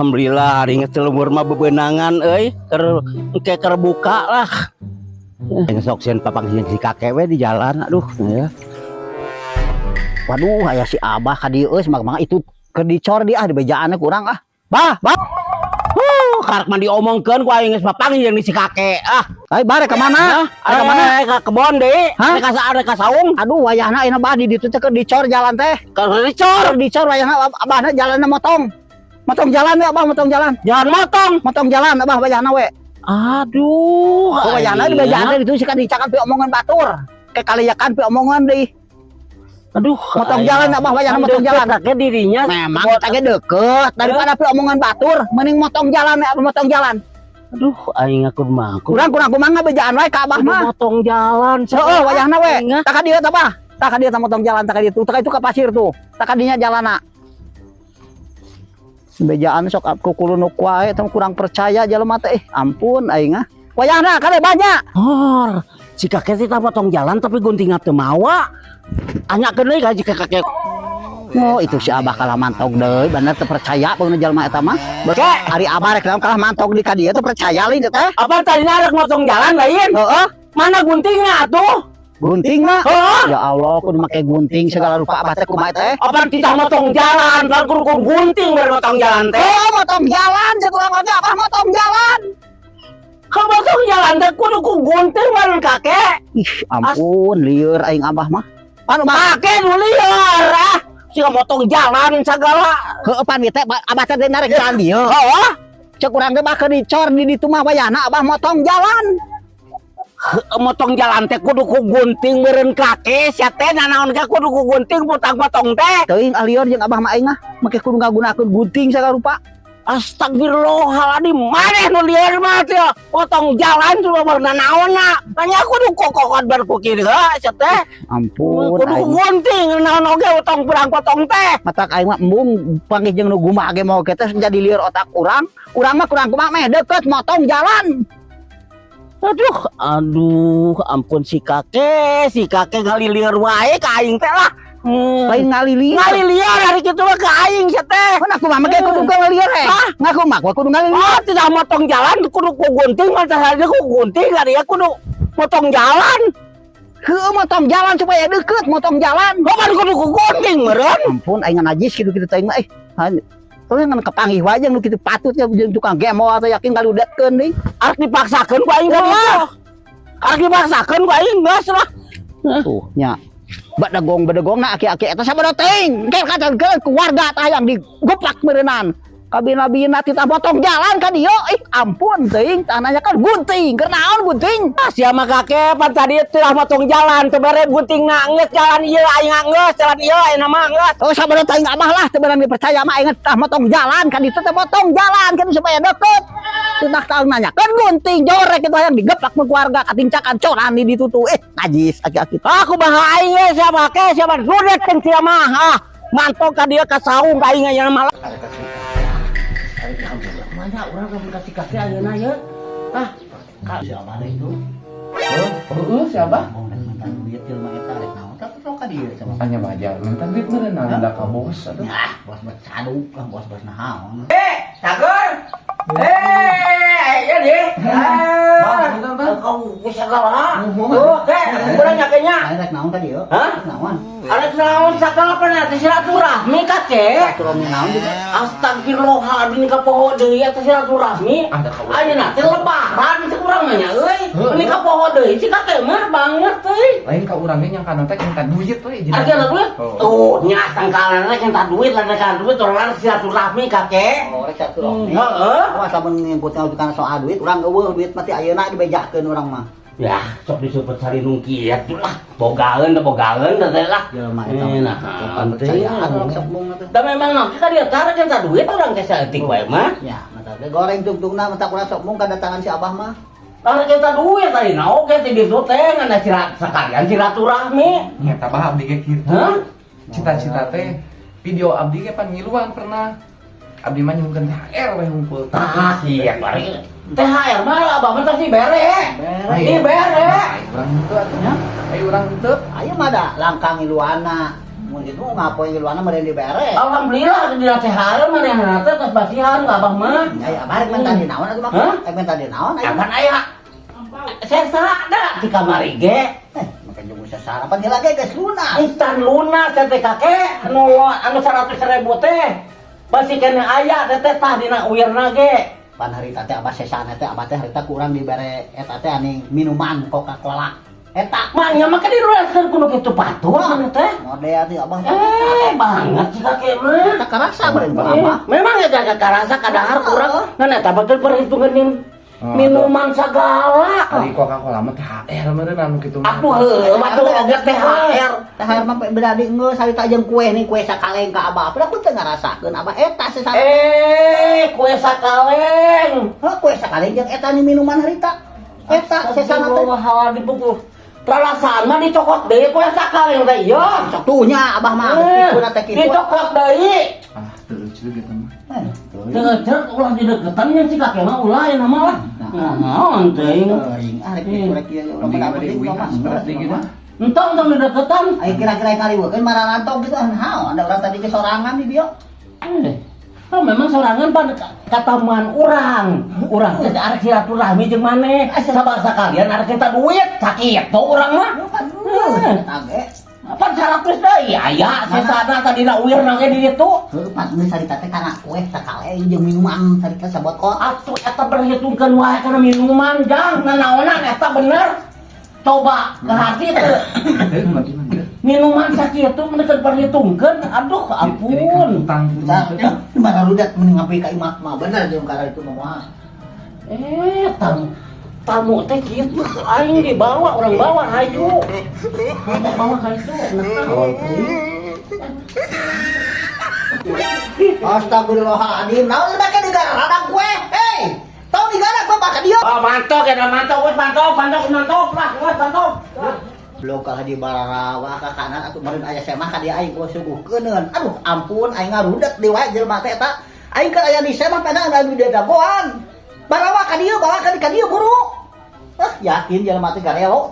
Alhamdulillah, hari geus lembur mah bebenangan euy, keur engke keur buka lah. Yang sok sieun papanggih si kakek we di jalan, aduh ya. Waduh, aya si Abah ka dieu euy, mah itu keur dicor di ah di bejaan kurang ah. Bah, bah. Huh, karek mah diomongkeun ku aing geus papanggih jeung si kakek. Ah, Ai bare ka mana? Ai ka mana? Ka kebon deui. Hah? Ka ada ka saung. Aduh, wayahna ayeuna bah di ditu teh keur dicor jalan teh. Keur dicor. Keur dicor wayahna abahna jalanna motong. Motong jalan we Abah, motong jalan. Jalan motong. Motong jalan Abah wayahna we. Aduh, Oh, wayahna di bejaan teh ditu sika dicakan pi omongan batur. Ke kaliyakan pi omongan deui. Aduh, Motong jalan Abah wayahna motong jalan. Kakek dirinya. Memang kita deket daripada pi omongan batur, mending motong jalan we Abah motong jalan. Aduh, aing aku mah. Kurang kurang kumaha bejaan wae ka Abah mah. Motong jalan. Heeh, wayahna we. Aing, ah. Tak ka dieu tah, Bah. Tak ka dieu tah motong jalan, tak ka dieu tuh, tak itu ka pasir tuh. Tak ka dinya jalanna. Bejaan sok aku kulunuk wae teh kurang percaya jelema teh. Eh, ampun aing ah. Wayahna kade banyak. Hor, si kakek teh motong jalan tapi guntingna teu mawa. Anyakeun deui ka si kakek. Oh, itu si Abah kalah mantog deui, bener teu percaya beuneu jelema eta mah. Kek, Ari Abah rek naon kalah mantog di ka dieu teu percaya lain teh. Apa tadi rek motong jalan lain? Heeh, Mana guntingna atuh? Gunting mah. Heeh. Ya Allah, kudu make gunting segala rupa Abah teh kumaha teh? Apa tidak motong jalan? Kan kudu kudu gunting baru motong jalan teh. Oh, motong jalan cek urang oge Abah motong jalan. Kalau motong jalan teh kudu ku gunting baru kakek. Ih, ampun, lieur aing Abah mah. Anu mah Kakek nu lieur ah. Sih motong jalan segala. Heueuh, pan teh Abah teh narek jalan dieu. Heeh. Cek urang ge bah keur dicor di ditu mah wayahna Abah motong jalan. Motong jalan teh kudu ku gunting meureun kakek sia teh nanaon ge kudu ku gunting potong-potong teh. Teuing ah lieur jeung Abah mah aing mah make kudu ngagunakeun gunting segala rupa. Astagfirullahaladzim, maneh nu lieur mah teh potong jalan sudah nanaonna. Tanya kudu kokokot bar ku kieu sia teh. Ampun, Kudu ku aing. gunting naon oge potong perang potong teh. Matak aing mah embung panggih jeung nu gumaha ge mau teh jadi lieur otak urang. Urang mah kurang kumaha meh deket motong jalan. Aduh, aduh, ampun si kakek ngalilieur wae ka aing teh lah. Lain ngalilieur. Ngalilieur hari kitu mah ka aing sia teh. Kan aku mah make kudu ngalilieur eh. Hah? Ngaku mah gua kudu ngalilieur. Oh, tidak motong jalan kudu ku gunting mah saja ku gunting kali ya kudu motong jalan. Heueuh, motong jalan supaya deket motong jalan. Oh, kan kudu ku gunting meureun. Ampun aing najis kitu-kitu teh mah eh. Kalau ngan kepanggih wae jeung nu kitu patutnya jeung tukang gemo atau yakin kaludetkeun deui. Arek dipaksakeun ku aing ka ditu. Arek dipaksakeun ku aing geus lah. Tuh nya. Bedegong bedegong na aki-aki eta sabada teuing. Engke kata ke warga tah yang digeplak meureunnan. Kabina-bina titah potong jalan ka dieu. Ih, ampun teuing tah nanya kan gunting. Keur naon gunting? Ah, sia mah kakek pan tadi teu motong jalan teu bere gunting na geus jalan ieu aing geus jalan ieu aing mah geus. Oh, sabada teuing Abah lah teu beunang dipercaya mah aing tah motong jalan ka ditu teh motong jalan kan supaya deket. Titah tahu nanya kan gunting jorek itu yang digeplak ke keluarga katincakan coran di ditu tuh. Eh, najis aki-aki. Aku mah aing ge sia mah ke sia mah rudet sia mah. Ah, mantong ka dieu ka saung ka aing aya malah. Mana urang lamun ka si kakek ayeuna ye? Ah, Si Abah itu. Heeh, siapa? Mau rek minta duit jelema eta rek naon tapi sok ka dieu sama. Hanya wajar minta duit meureun da ka bos atuh. Ya, bos bos caduk lah, bos bos naon. Cager. Eh, ya deh. Bang, punten, Bang. Kau bisa segala. Oh, ke, kurang nyakenya. Aing rek naon ka dieu? Hah? Rek naon? Ada naon sagala pernah teh silaturahmi kakek. Silaturahmi naon juga? Astagfirullahaladzim, ka poho deui atuh silaturahmi. Ada kabar. Ayeuna teh lebaran teh urang mah nya euy. Heuh. Ini ka poho deui si kakek mah banget euy. Lain ka urang ge nyangkana teh minta duit we. Ada duit? Oh. Tuh, nya sangkalan rek minta duit lah rek duit orang silaturahmi kakek. Oh, rek silaturahmi. Heeh. Awas lamun ngikutna kana soal duit, urang euweuh duit mati ayeuna dibejakeun urang mah. Ya, sok disebut sarinung kieu lah. Bogaeun teh bogaeun teh lah. Jelema eta. Eh, nah, Kepercayaan urang sok mung atuh. Da memang mah ka dieu tara minta duit urang teh saeutik wae mah. Ya, mata teh goreng tungtungna mata kurang sok mung kadatangan si Abah mah. Tara kita duit tadi na oge ti ditu teh ngan sirat sekalian silaturahmi. Nyata bah abdi ge kitu. Hah? Cita-cita teh video abdi ge pan ngiluan pernah. Abdi mah nyuhunkeun THR we hungkul. Tah, iya bari. THR mah abah mah teh bere. Bere. Ini bere. Ayo urang henteu atuh nya. Ayo urang henteu. Ayo mah da langkah ngiluana. Mun kitu ngapoe ngiluanna meureun dibere. Alhamdulillah dina THR manehna teh tos basihan ka abah mah. Ya abah rek menta di naon atuh, Bang? Hah? Rek menta di naon aya? Apan aya sesa da di kamari ge. Eh, maka jeung sesara pan heula ge geus lunas. Encan lunas teh, Kakek, anu anu 100.000 teh. Masih kene aya teh teh tah dina uirna ge. Pan harita teh abah sesana teh abah teh harita kurang dibere eta teh aning minuman Coca-Cola. Eta. Manya mah kan dilunaskeun kudu kitu patuh anu teh. Model teh abah. Eh, banget sih kakek mah. Eta karasa beureun ku Eh, abah. memang ya jaga karasa kadahar kurang ngan eta bakal perhitungan Oh, minuman segala. Ari Coca-Cola mah THR meureun anu kitu mah. Atuh heueuh mah tuh oge THR. THR mah berarti geus harita jeung kue nih kue sakaleng ka abah. Padahal aku teu ngarasakeun abah eta sesana. Eh, kue sakaleng. Heuh, kue sakaleng jeung eta nih minuman harita. Eta sesana teh. Astagfirullahaladzim, dipukul. Perasaan mah dicokot deui kue sakaleng teh ieu. Sok tuh nya abah mah geus pikuna teh kitu. Dicokot deui. Ah, teu lucu gitu mah. Eh, Teu cek ulah dideketan nya si kakek mah ulah ya nama lah. Nah, naon teuing. Teuing ah rek kitu rek ieu urang Mending mah bade penting uih mah. berat deui gitu. Entong entong dideketan. Ayo kira-kira kaliweukeun mararantok gitu ah naon ada urang tadi ge sorangan di dieu. Eh, oh, memang sorangan pan katamuan urang. Urang teh arek silaturahmi jeung maneh. Sabab sakalian arek minta duit, sakitu urang mah. Kan geus eta ge. Pan 100 deui aya sesana tadina uirna ge di ditu. Heuh, pan geus harita teh kana kue sakaleng jeung minuman harita sabotol. Atuh eta berhitungkeun wae kana minuman, jang nanaonan eta bener. Coba ke hati teu Teu mati mah geus. Minuman sakitu mun keur perhitungkeun, aduh Jadi kan ampun. utang gitu mah teu. Mana rudat mending ngapi ka imah mah bener jeung kana itu mah. Eh, tamu tamu teh kitu aing dibawa orang bawa hayu. Bawa ka itu. Nah, Astagfirullahaladzim, naon make digara radang kue? Hei, tau digara kue baka dia. Oh, mantok ya, mantok, wes mantok, mantok, mantok lah, wes mantok. Belum kalah di bararawa ka kanan atuh meureun aya semah ka dia aing gua suguhkeuneun. Aduh, ampun aing ngarudet di wae jelema teh eta. Aing keur aya di semah padahal anu di dagoan. Barawa ka dieu, bawa ka dieu buru. Ah, yakin jelema teh garelo.